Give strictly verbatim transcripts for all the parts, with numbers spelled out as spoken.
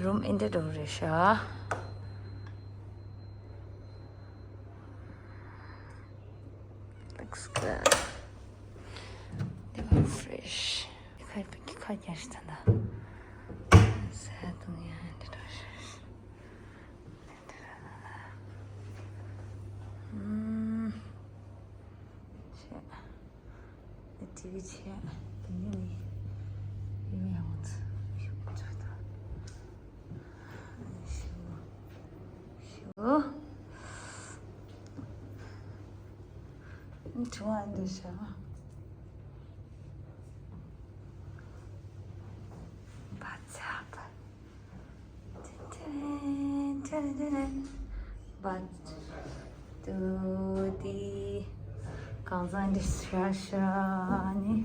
རུམ་ཨེ་འདྲ་འགྲོ་རེད་ཤག Looks good. They are fresh. ཁ་ཁ་རྒྱ་ཞིག་ཚ་ད། ས་དུང་ཡང་འདི་འདྲ་ཞིག་ཨུམ། ཆེ། ཨ་ཏི་བི་ཆེ། དེ་ནས་ནི་ཡུམ་ཡང་ཚ་ཞིག་ཚ་ད། ཞུ། ཞུ། ཨུམ། དྲི་བ་འདི་ཤ། བ་ཚ་བ། ཏན་ཏན་ཏན་ཏན། བ་ཏུ་ཏི། གང་ཟག་འདི་ཤ་ཤ་ནི།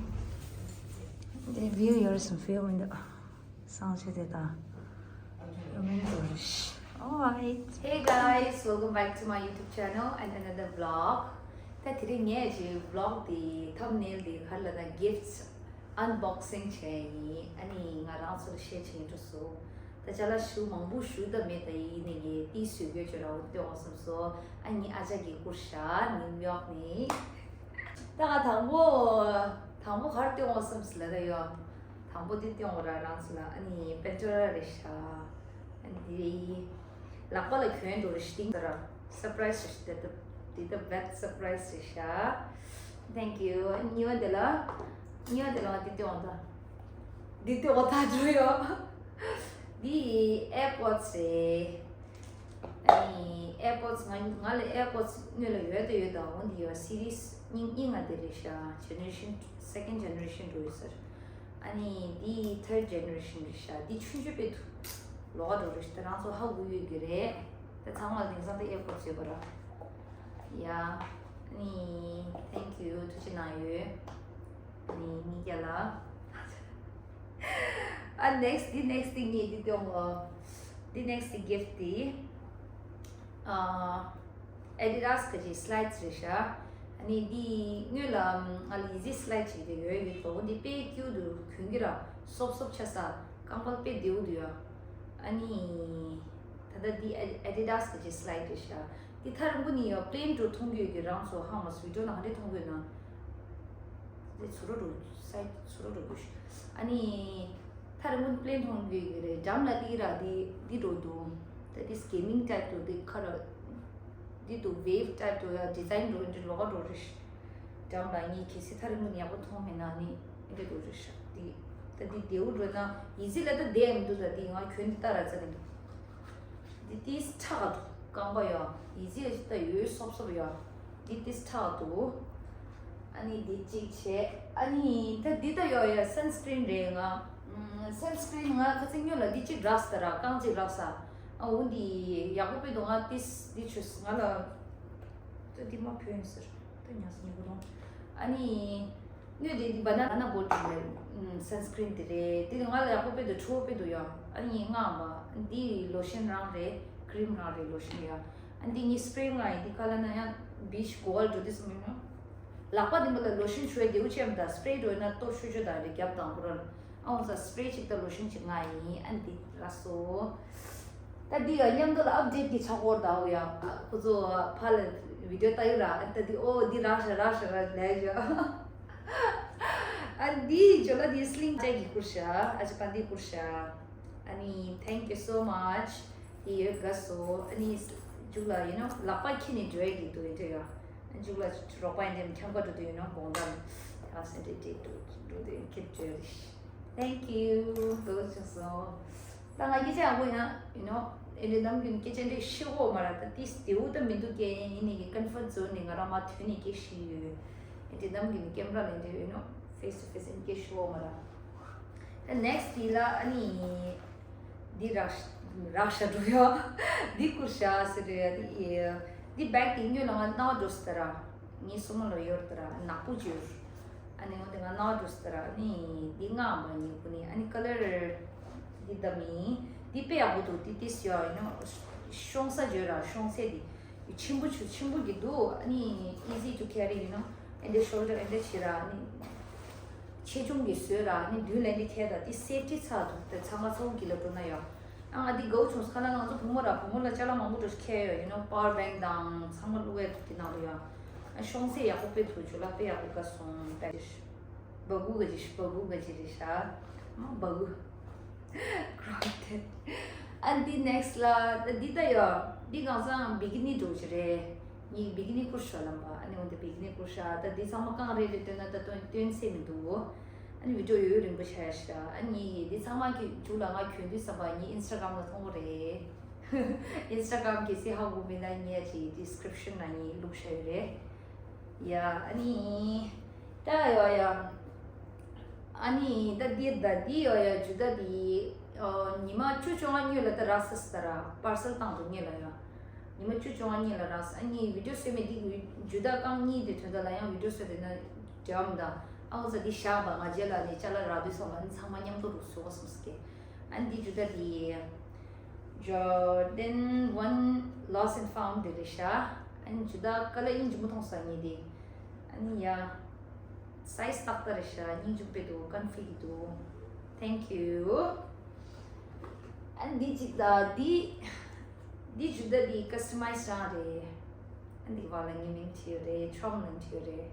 འདི་བིའུ་ཡོད་སམ་བིའུ་མི་འདུག་སང་ཆེ་དེ་དང་། Alright. Hey guys, welcome back to my YouTube channel and another vlog. ད་དེ་རིང་ངས་ཀྱི་vlog དེ་thumbnail དེ་ག་རེ་ལབ་ན་gifts unboxing བྱས་ཡིན། ཨ་ནི་ང་རང་ཚོ་ལ་བཤད་ཆེན་འགྲོ་སོང་། ད་ཅ་ལག་ཞུ་མང་པོ་ཞུ་ད་མེད། ད་ཡིན་ནི་ངས་ཏི་བཟོས་དགོས་ཅོ་ར་འོ་སྟོན་འོ་བསམ་སོང་། ཨ་ནི་ཨ་ཅག་གིས་བསྐུར་ཤག་ནིའུ་ཡོག་ནས། ད་ང་དང་པོ་དང་པོ་ག་རེ་སྟོན་འོ་བསམ་སི་ལ་ད་ཡོ། དང་པོ་འདི་སྟོན་འོ་ར་རང་ཚོ་ལ། ཨ་ནི་པན་ཏོ་ར་རེད་ཤག་ཨ་ནི་འདི་ལག་པ་ལ་གྱོན་འགྲོ་རེ་ཤིང་ཟེར་ར། surprise རེད་ཤག་འདི་ད་འདི་ད་best surprise རེད་ཤག Thank you. ཨ་ནི་གཉིས་པ་འདི་ལ། གཉིས་པ་འདི་ལ་ང་འདི་སྟོན་འོ་ད། འདི་སྟོན་འོ་ད་འགྲོ་ཡོ། འདི་AirPods རེད། ཨ་ནི་AirPods ང་ང་ལ་AirPods སྔོན་ལ་ཡོད་དེ་ཡོད་ད། འོ་འདི་ཡོད་series རྙིང་རྙིང་ང་འདི་རེད་ཤག generation second generation འགྲོ་ཡོད་ཟེར། ཨ་ནི་འདི་third generation རེད་ཤག་འདི་ཆུང་ཆུང་དཔེ་ཐུ་ལོག་འགྲོ་རེད་ཤག་ད་རང་ཚོ་ཧ་གོ་ཡོད་ཀྱི་རེད། ད་ཚང་མ་ལ་དེང་སང་ད་AirPods ཡོད་པ་ར། ཡ། ཨ་ནི་thank you ཐུགས་རྗེ་གནང་ཡོད། ཨ་ནི་གཉིས་བརྒྱ་ལ། ཨ་next འདི་next འདི་ངས་འདི་སྟོན་འོ། འདི་next འདི་gift འདི། ཨ། Adidas གི་ཅིག་slides རེད་ཤག་ཨ་ནི་འདི་སྔོན་ལ་ང་ལ་Yeezy slide ཅིག་དེ་ཡོད་ཡོད་དོ། འདི་དཔེ་cute འདུག་གྱོན་གྱི་ར་སོབ་སོབ་ཆ་ས། རྐང་པ་དཔེ་བདེ་བོ་འདུག་ཡ། ཨ་ནི་ད་ལྟ་འདི་Adidas གི་ཅིག་slide རེད་ཤག་འདི་ཐག་རིང་པོ་ནས་ཡོ་plane འགྲོ་མཐོང་གི་ཡོད་ཀྱི། རང་ཚོ་ཧ་མ་སུ་video ནང་འདྲེ་མཐོང་གི་ཡོད་ན། འདི་ཚུ་རོ་འགྲོ་side ཚུ་རོ་འགྲོ་དགོས་ཤག་ཨ་ནི་ཐག་རིང་པོ་plane མཐོང་གི་ཡོད་ཀྱི་རེད། འགྲམ་ལ་འདི་ར་འདི་འདི་འགྲོ་འདུག་ད་འདི་gaming type འདུག་འདི་ཁ་ར་འདི་འདུག wave type འདུག་ཡ། design འགྲོ་འདི་ལོག་འགྲོ་རེད་ཤག་འགྲམ་ལ་ངས་གལ་སྲིད་ཐག་རིང་པོ་ནས་ཡག་པོ་མཐོང་མེད་ན་ནི་འདི་འགྲོ་རེད་ཤག་འདི་ད་འདི་བདེ་བོ་འགྲོ་ན། Yeezy ལ་ད་བདེ་མི་འདུག་ད་འདི་ང་གྱོན་འདི་ལྟ་ར་ཙ་གི་འདུག་འདི་ཏིས་ཁྲག་འདུག་རྐང་པ་ཡོ། Yeezy ལ་ད་ཡོད་སོབ་སོབ་ཡོ། འདི་ཏིས་ཁྲག་འདུག་ཨ་ནི་འདི་གཅིག་བྱས། ཨ་ནི་ད་འདི་ད་ཡོ་ཡ་sunscreen རེད། ང་ཨམ་sunscreen ང་ཁ་སང་སྔོན་ལ་འདི་གཅིག་རག་སྟེ་ར་རྐང་གཅིག་རག་ས། ཨ་འོ་འདི་ཡག་པོ་དཔེ་འདུག་ང་ཏིས་འདི་ཆུ་ང་ལ་ད་འདི་མ་ཕོན་ཟེར་ད་ཉག་སི་ཉོ་གི་རུང་། ཨ་ནི། སྔོན་དེ་འདི་banana boat རེད། ཨམ་sunscreen དེ་རེད། དེ་ང་ལ་ཡག་པོ་དཔེ་འདུག་ཁྲོ་བོ་དཔེ་འདུག་ཡ། ཨ་ནི་ངའམ་པ་འདི་lotion རང་རེད། cream རང་རེད། lotion ཡ། ཨ་འདི་ངའི་spray ང་ཡིན། འདི་ག་ལ་ན་ཡང་beach གོ་བ་འགྲོ་དུས་སུ་མིན་ནོ། ལག་པ་འདི་མ་ལ་lotion བྱུག་ཡ་བདེ་བོ་ཅན་དང་spray འགྲོ་ཡ་ན་སྟོབས་ཤུགས་ཆོད་དང་རེད་རྒྱབ་དང་པོ་ར། ཨ་འོ་ས་spray གཅིག་དང་lotion གཅིག་ང་ཡིན། ཨ་འདི་ར་སོ། ད་འདི་ཡང་མཉམ་དུ་ལ་update གི་ཆག་སྒོར་ད་འོ་ཡ། ཁོ་ཚོ་ཕ་ལ་video ལྟ་ཡོད་ར། ཨ་ད་འདི་ཨོ་འདི་རག་ཤ་རག་ཤ་ར་ལས་ཤ། ཨ་འདི་ཇོ་ལ་འདི་sling ཅག་གི་བསྐུར་ཤ། ཨ་ཅག་པ་འདི་བསྐུར་ཤ། ཨ་ནི་thank you so much། འདི་ཡོད་དགའ་སོ། ཨ་ནི་མཇུག་ལ་you know ལག་པ་ཁྱི་ནས་འགྲོ་ཡ་གི་འདུག་ཡིན་འདྲ་ཡ། མཇུག་ལ་རོགས་པ་ཡིན་འདྲ་འཁྱམ་པ་འགྲོ་དུས་you know དགོང་དག་ཨ་སེ་འདྲ་འདྲ་འགྲོ་འགྲོ་དུས་ཁྱེད་འགྲོ་ཡ་རེད། Thank you། དགའ་བོ་བྱུང་སོང་། ད་ང་སྐད་ཆ་ཡག་པོ་ཡང་you know ཨེ་འདྲ་ནམ་རྒྱུན་སྐད་ཆ་འདྲ་ཤི་གོ་མ་ར། ད་ཏིས་དེའུ་ད་མི་འདུག་གས་ཡིན་ནི་གི་comfort zone ནས་ང་རང་མ་ཐོན་ནས་སྐད་ཤི་ཡོད། ཨེ་འདྲ་ནམ་རྒྱུན་camera ལ་འདྲ་you know face to face ཨེ་སྐད་ཤི་གོ་མ་ར། ད་next དེ་ལ་ཨ་ནི་འདི་རག་རག་ཤ་འགྲོ་ཡ། འདི་བསྐུར་ཤ་ཟེར་རེད་ཡ། འདི་འདི་bag དེ་སྔོན་ལ་ང་ནང་འགྲོ་སྟེ་ར། ངའི་སོ་མ་ལོ་ཡོར་ཏེ་ར་ནག་པོ་ཅིག་ཡོད། ཨ་ནི་འོ་དེ་ང་ནང་འགྲོ་སྟེ་ར་ནི་འདི་ང་མ་ཉེ་པོ་ནི་ཨ་ནི་color འདི་ད་མི་འདི་དཔེ་ཡག་པོ་འདུག་འདི་ཏིས་ཡོ་you know ཤོང་ས་བརྗོད་ར་ཤོང་ཚད་འདི་ཆེན་པོ་ཆུ་ཆེན་པོ་གི་འདུག་ཨ་ནི་easy to carry you know ཨེ་འདྲ་shoulder ཨེ་འདྲ་བྱེད་ར་ནི། ཆེ་ཆུང་གི་བཟོས་ར་ནི་མདུན་ལ་འདི་ཁྱེར་ད་འདི་safety ཚ་འདུག་དེ་ཚང་མ་ཚོང་གི་ལ་འགྲོ་ན་ཡོ། ཨ་ང་འདི་དགའ་བོ་བྱུང་སོང་། ཁ་ལ་ང་ཚོ་བུ་མོ་ར་བུ་མོ་ལ་ཅ་ལག་མང་པོ་འགྲོ་ཁྱེར་ཡོད། ཡིན་ནོ་པ་ཝར་བེང་དང་ཚང་མ་བླུགས་ཡ་འདི་ནང་དུ་ཡོད། ཨ་ཤོང་ཚད་ཡག་པོ་དཔེ་ཐུག་ཇུ་ལ་དཔེ་ཡག་པོ་དགའ་སོང་། པེ་བ་གུ་ག་ཅི་ཤི་བ་གུ་ག་ཅི་རེད་ཤག་མ་བ་གུ་ཀྲོ་ཏེ། ཨ་འདི་ནེག་སི་ལ་འདི་ད་ཡོད། འདི་གང་ཚང་བི་གི་ནི་འགྲོ་ཅི་རེད། ངས་བི་གི་ནི་བསྐུར་ཤག་ལམ་པ། ཨ་ནི་འོན་ཏེ་བི་གི་ནི་བསྐུར་ཤག་ད་འདི་ཚང་མ་གང་རེད་རེད་སྟོན་ན་ད་སྟོན་སྟོན་ཚེ་མི་འདུག་ཨ་ནི་བི་ཌིའོ་ཡོད་ཡོད་རིང་པོ་ཆགས་ཤག་ཨ་ནི་འདི་ཚང་མ་གི་མཇུག་ལ་ང་གྱོན་དུས་ཙམ་པ་ངའི་ཨིན་སི་ཊ་གྷ་རམ་ལ་མཐོང་གི་རེད། ཨིན་སི་ཊ་གྷ་རམ་གལ་སྲིད་ཧ་གོ་མེད་ན་ངས་ཅིག་ཌི་སི་ཀི་རིབ་ཤན་ན་ངས་བླུགས་བཞག་ཡོད་རེད། ཡ་ཨ་ནི་ད་ཡ་ཡ་ཨ་ནི་ད་འདི་ད་འདི་ཡ་ཡ་ཇུ་ད་འདི་ཉི་མ་བཅུ་བཅོ་ལྔ་སྔོན་ལ་ད་རག་ས་ས་ད་ར་པར་སལ་བཏང་འདུག་སྔོན་ལ་ཡ། ཉི་མ་བཅུ་བཅོ་ལྔ་སྔོན་ལ་རག་ས། ཨ་ནི་བི་ཌིའོ་བཟོས་མེད་འདི་ཇུ་ད་རྐང་གཉིས་དེ་དོན་དག་ལ་ཡང་བི་ཌིའོ་བཟོས་དེ་ན་འབྲེལ་བ་མི་འདུག་ཨ་ཁོ་ཚ་འདི་བཞག་པ་ང་རྗེས་ལ་ནི་ཅ་ལག་རག་དུས་སོང་ལ་ནི་ཚང་མ་མཉམ་དུ་རུ་བཟོ་བ་སོང་ཟེར་གི་ཨ་ནི་འདི་ཇུ་ད་འདི་Jordan one Lost and Found དེ་རེད་ཤག་ཨ་ནི་ཇུ་ད་ཀ་ལ་ཡིན་ཇུ་མོ་མཐོང་ས་ངེས་དེ། ཨ་ནི་ཡ། སའི་ཛི་ཏག་ཏག་རེད་ཤག་སྙིང་རྗེ་པོ་དཔེ་འདུག་ཀན་ཕི་གི་འདུག Thank you. ཨ་ནི་འདི་གཅིག་ད་འདི། འདི་ཇུ་ད་འདི་ཀ་སི་ཊ་མའི་ཛི་རང་རེད། ཨ་ནི་འདི་བ་ལ་ངའི་མིང་བྲིས་ཡོད་རེད། ཆོམ་ལ་བྲིས་ཡོད་རེད།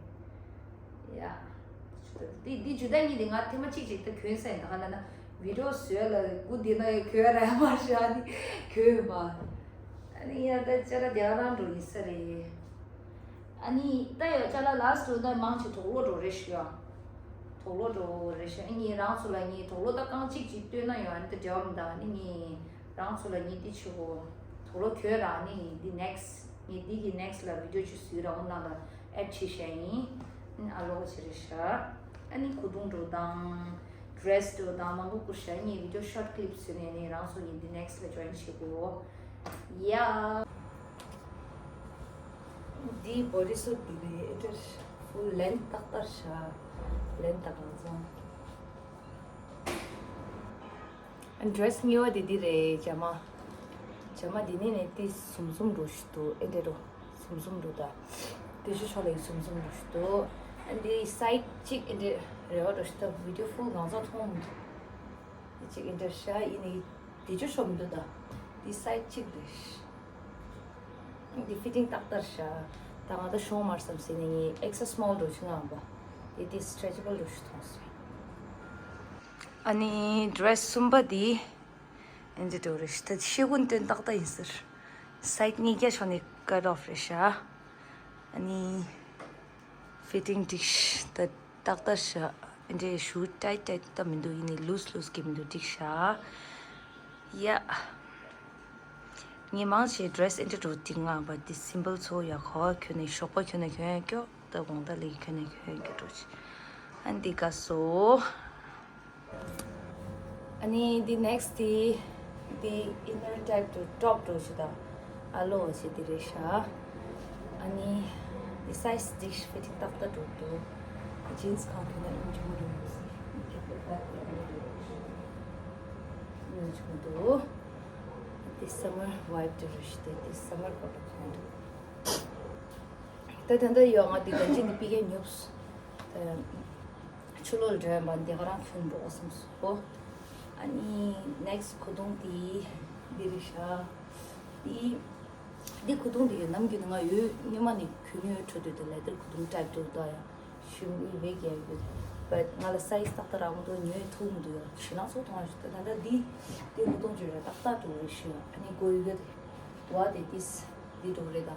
ཡ། འདི་འདི་ཇུ་ད་གཉིས་དེ་ང་ཐེངས་མ་གཅིག་ཅིག་ད་གྱོན་ས་ཡིན། ད་ག་ལ་ན་བི་ཌིའོ་བཟོས་ལ་སྒུག་བསྡད་ན་གྱོན་ར་ཡ་མ་ཤི་ཨ་ནི་གྱོན་མ། ཨ་ནི་ཡ་ད་ཅ་ལག་དེ་ག་རང་འགྲོ་ཡིན་ས་རེད། ཨ་ནི་ད་ཡ་ཅ་ལག་ལ་སི་ཊི་ད་མང་ཆེ་དོག་ལོ་འགྲོ་རེད་ཤི་ཡ། དོག་ལོ་འགྲོ་རེད་ཤི། ཨ་ནི་རང་ཚོ་ལ་ངས་དོག་ལོ་ད་རྐང་གཅིག་ཅིག་སྟོན་ན་ཡོད། ཨ་ནི་ད་འབྲེལ་བ་མི་འདུག་ཨ་ནི་ངས་རང་ཚོ་ལ་ངས་འདི་ཆུ་གོ་དོག་ལོ་གྱོན་ར། ཨ་ནི་འདི་ནེག་སི་ངས་འདི་གི་ནེག་སི་ལ་བི་ཌིའོ་ཅིག་བཟོས་ར་འོ་ནང་ལ་ཨེཌ་བྱས་བཞག་ཡིན། ཨ་ལོ་ཆེ་རེད་ཤག་ཨ་ནི་གོས་ཐུང་འགྲོ་དང་ཌི་རེ་སི་འགྲོ་དང་མང་པོ་བསྐུར་ཤག་ངས་བི་ཌིའོ་ཤོར་ཊི་ཀི་ལིབ་བཟོས་ནས་ནི་རང་ཚོ་ངས་འདི་ནེག་སི་ལ་ཇོ་ཡིན་བྱེད་དགོས། ཡ། འདི་བོ་ཌི་སུཊ་འདི་རེད། ཨེ་ཏྲ་ཧྥུལ་ལེན་ཏག་ཏག་ཤག་ལེན་ཏག་ཏག་ཙང་། ཌི་རེ་སི་གཉིས་པ་དེ་འདི་རེད། ཇ་མ། ཇ་མ་འདི་ནས་ནས་ཏི་ཟུམ་ཟུམ་འགྲོ་ཞིག་འདུག་ཨེ་འདྲ་འགྲོ། ཟུམ་ཟུམ་འགྲོ་ད། དེ་ཆུ་ཆོ་ལ་ཡི་ཟུམ་ཟུམ་འགྲོ་ཞིག་འདུག་ཨ་འདི་སའི་ཌི་གཅིག་ཨེ་འདྲ་རེ་བ་འགྲོ་ཞིག་ད་བི་ཌིའོ་ཧྥུལ་གང་ཚང་མཐོང་མི་འདུག་འདི་གཅིག་ཨེ་འདྲ་ཤག་ཡིན་ནི་དེ་ཆུ་ཆོ་མི་འདུག་ད། འདི་སའི་ཌི་གཅིག་རེད། འདི་ཕི་ཊིང་ཏག་ཏག་ཤག་ད་ང་ད་ཤོང་མར་བསམ་སེ་ནས་ངས་ཨེག་སི་ཨེལ་སི་མོལ་འགྲོ་ཆུ་ངང་པ། དེ་དེ་སི་ཊྲེ་ཅི་བལ་འགྲོ་ཞིག་མཐོང་སོང་། ཨ་ནི་ཌི་རེ་སི་གསུམ་པ་འདི་ཨེ་འདྲ་འགྲོ་རེད་ཤག་ད་ཤེས་ཀུན་སྟོན་ཏག་ཏག་ཡིན་ཟེར། སའི་ཌི་གཉིས་ཀ་ཕྱོགས་ནས་ཀཊ་ཨོཕ་རེད་ཤག་ཨ་ནི་ཕི་ཊིང་འགྲིག་ཤག་ད་ཏག་ཏག་ཤག་ཨེ་འདྲ་ཞུ་ཊའིཊ་ཊའིཊ་ད་མི་འདུག་ཡིན་ནི་ལུས་ལུས་གི་མི་འདུག་འགྲིག་ཤག་ཡ། ངས་མང་ཆེ་ཌི་རེ་སི་ཨེ་འདྲ་འགྲོ་འགྲིག་ངང་པ་འདི་སིམ་པལ་ཚོ་ཡག་གོ་གྱོན་ནས་ཞོགས་པ་གྱོན་ན་གྱོན་ཡ་སྐྱོ། ད་དགོང་དག་ལས་གྱོན་ན་གྱོན་ཡ་སྐྱོ་འགྲོ་ཆེ། ཨ་འདི་དགའ་སོ། ཨ་ནི་འདི་ནེག་སི་ཊི་འདི་འདི་ཨིན་ནར་ཊའིབ་ཏུ་ཊོབ་འགྲོ་ཆེ་ད། ཨ་ལོ་བ་ཆེ་འདི་རེད་ཤག་ཨ་ནི་འདི་སའི་ཛི་འགྲིག་ཕི་ཊིང་ཏག་ཏག་འགྲོ་འདུག་ཇིན་སི་གང་གྱོན་ན་ཨིན་ཇུ་མོ་འགྲོ་འདུག་ཨིན་ཇུ་མོ་འདུག་འདི་སམ་མར་ཝའིབ་དེ་རེད་ཤག་འདི་སམ་མར་ཀོཊ་གྱོན་འདུག་ད་ད་ལྟ་ཡོད་ང་འདི་ག་ཅི་འདི་པི་ཀའི་ཉོབས། ཆུ་ལོག་འགྲོ་ཡ་མ་འདི་ག་རང་ཁྱོན་འགྲོ་བསམ་སོ། ཨ་ནི་ནེག་སི་གོས་ཐུང་འདི་འདི་རེད་ཤག་འདི་འདི་གོས་ཐུང་འདི་ནམ་རྒྱུན་ང་ཡོད་སྔོན་མ་ནས་གོན་ཡོད་འཕྲོ་དུས་དེ་ལེ་དར་གོས་ཐུང་ཊའིབ་འདུག་ད་ཡ། ཞུ་མི་བེ་ག་ཡོད། བད་ང་ལ་སའི་ཛི་ཏག་ཏག་རག་མི་འདུག་ཉོས་ཐུབ་མི་འདུག་ཡ་ཞེ་ནང་ཚོ་མཐོང་ཡ་ཞུ་ད་ད་ལྟ་འདི་འདི་གོས་ཐུང་ཅིག་རེད་ཏག་ཏག་འགྲོ་རེད་ཤག་ཨ་ནི་གོ་ཡོད་ག་དེ་བ་དེ་ཏིས་འདི་འགྲོ་རེད་ད།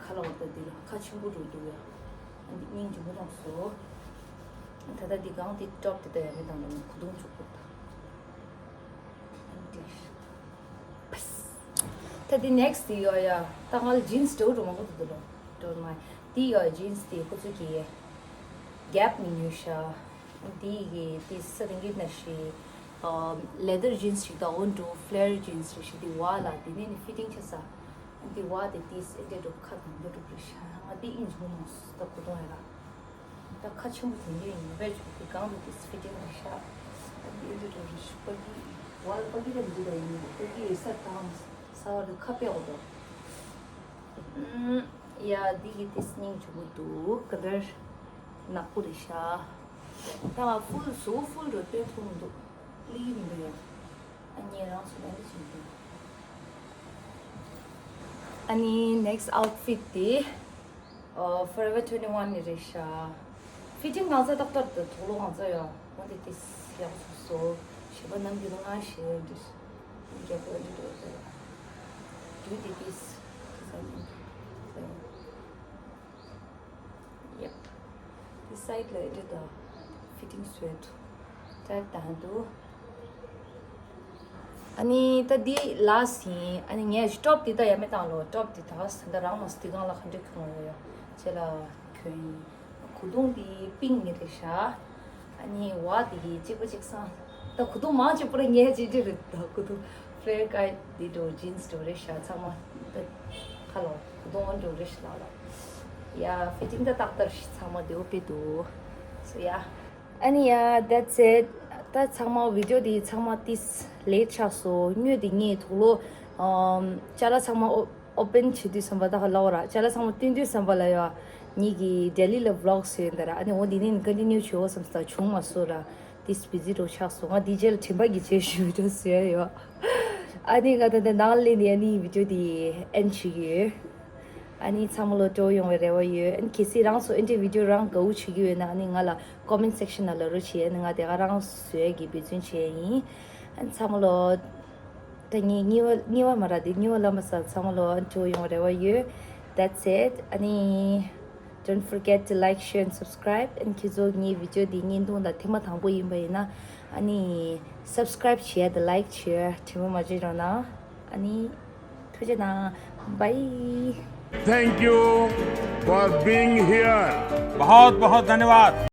ཁ་ལ་འོ་ད་འདི་ལ་ཁ་ཆེན་པོ་འགྲོ་འདུག་ཡ། ཨ་འདི་སྙིང་རྗེ་མོ་རང་སོ། ད་ལྟ་འདི་གང་འདི་ཊོབ་འདི་ད་ཡ་མེད་དང་ལ་ནི་གོས་ཐུང་བཅུག་པོ་ད། ཨ་འདི། ད་འདི་ནེག་སི་འདི་ཡོད་ཡ། ད་ང་ལ་ཇིན་སི་འདྲ་བོ་འགྲོ་མང་པོ་འདུག་འདུག་ལོ། འགྲོ་མ་འདི་ཡོད་ཇིན་སི་འདི་ཁོ་ཚོ་གི་གེབ་ནས་ཉོས་ཤག་འདི་གི་འདི་ས་རིང་གི་ན་ཤི་ལེ་དར་ཇིན་སི་ཞིག་ད་འོ་འགྲོ་ཕི་ལེར་ཇིན་སི་རེད་ཤག་འདི་བ་ལ་འདི་ནས་ནི་ཕི་ཊིང་ཆ་ས། འདི་བ་དེ་ཏིས་ཨེ་འདྲ་འགྲོ་ཁ་དང་འདྲ་འགྲོ་རེད་ཤག་ང་འདི་ཨིན་ཇུ་མོ་ནོ་ད་གོ་དོང་ཡ་ར། ད་ཁ་ཆེན་པོ་དེ་འདྲ་ཡིན་པས་ཆོག་གི་གང་དུ་དེ་ཕི་ཊིང་རེད་ཤག་ཨ་འདི་འདྲ་འགྲོ་རེད་ཤག་པ་ཀི་ཝལ་པ་ཀི་རེད་འདི་ལ་ཡིན་པ་ཀི་ཡོད་ས་དང་ས་བ་རེད་ཁ་པས་འོ་དོ། ཡ་འདི་གི་དེ་སྙིང་རྗེ་པོ་འདུག་ག་འདྲ་ནག་པོ་རེད་ཤག་ད་ང་ཕུལ་བཟོ་ཕུལ་འགྲོ་སྟོན་ཐུབ་མི་འདུག་ལི་ཡིན་འདུག་ཡ། ངས་རང་ཚོ་ལ་འདི་བྱེད་འདུག་ཨ་ནི་next outfit དེ། ཨོ། Forever twenty-one ནི་རེད་ཤག Fitting གང་ཚ་ཏག་ཏག་ཏུ་དུག་ལོག་གང་ཚ་ཡོད། འོ་དེ་དེ་ཡག་སོ་སོ། ཞེས་པ་ནམ་རྒྱུན་ང་ཞེས་འདྲི། རྒྱབ་པོ་འདི་འགྲོ་དེ། Do the this. Yep. This side ལ་འདི་ད་fitting suit type དང་འདུག་ཨ་ནི་ད་འདི་last ཡིན། ཨ་ནི་ངས་top འདི་ད་ཡ་མེད་བཏང་ལོ། top འདི་ད་ས་འདི་རང་མ་སྟི་གང་ལ་ག་འདྲ་གྱོན་ཡོད་ཡ། ཅེ་ལ་གྱོན་ཡིན། གོས་ཐུང་འདི་pink ནི་རེད་ཤག་ཨ་ནི་བ་འདི་གཅིག་པ་གཅིག་སང་། ད་གོས་ཐུང་མང་ཆེ་པོ་ར་ངས་ཅི་འདྲ་རེད། ད་གོས་ཐུང་flare ཀ་འདི་འགྲོ་jeans འགྲོ་རེད་ཤག་ཚང་མ་ད་ཁ་ལོ་གོས་ཐུང་འགྲོ་རེད་ཤག་ལ་ལ། ཡ་fitting ད་ཏག་ཏག་ཞིག་ཚང་མ་འདི་འོ་པེ་འདུག So yeah. ཨ་ནི་ཡ་that's it. ད་ཚང་མ་video འདི་ཚང་མ་ཏིས་late ཆགས་སོང་། སྔོན་འདི་ངས་དུག་ལོག་ཨམ་ཅ་ལག་ཚང་མ་ཨོ་open བྱེད་དུས་ཙམ་པ་ད་ག་ལབ་ར། ཅ་ལག་ཚང་མ་སྟོན་དུས་ཙམ་པ་ལ་ཡ་ངེད་ཀྱི་Delhi ལ་vlog བཟོས་ཡོད་ད་ར། ཨ་ནི་འོ་འདི་ནས་continue བྱེད་འོ་བསམ་སྟ་བྱུང་མ་སོང་ར། ཏིས་busy འགྲོ་ཆགས་སོང་། ང་འདི་རྗེས་ལ་དྲན་པ་གི་རྗེས་ཞུ་video བཟོས་ཡོད། ཨ་ནི་ང་ད་ད་ནང་ལས་ནས་ཨ་ནི་video འདི་end བྱེད་ཀྱི་ཡོད། ཨ་ནི་ཚང་མ་ལོ་སྤྲོ་ཡོང་བའི་རེ་བ་ཡོད། ཨ་ནི་གལ་སྲིད་རང་ཚོ་ཨེ་འདྲའི་video རང་དགའ་བོ་བྱེད་ཀྱི་ཡོད་ན་ཨ་ནི་ང་ལ་comment section ནང་ལབ་རོགས་བྱེད། ཨ་ནི་ང་དེ་ག་རང་བཟོས་ཀྱི་འབད་བརྩོན་བྱས་ཡིན། ཨ་ནི་ཚང་མ་ལོ་ད་ངས་གཉིས་པ་གཉིས་པ་མ་ར་དེ་གཉིས་པ་ལབ་མ་ས། ཚང་མ་ལོ་ཨ་ནི་སྤྲོ་ཡོང་བའི་རེ་བ་ཡོད། That's it. ཨ་ནི་don't forget to like, share and subscribe. ཨ་ནི་ཁྱེད་ཚོ་ངའི་video འདི་བརྙན་ཐུང་དང་ཐེངས་མ་དང་པོ་ཡིན་པ་ཡིན་ན་ཨ་ནི་subscribe བྱས་དང་like བྱས་དྲི་མ་མ་བརྗེད་རོགས་གནང་། ཨ་ནི་ཐུགས་རྗེ་གནང་། Bye. Thank you for being here. बहुत बहुत धन्यवाद।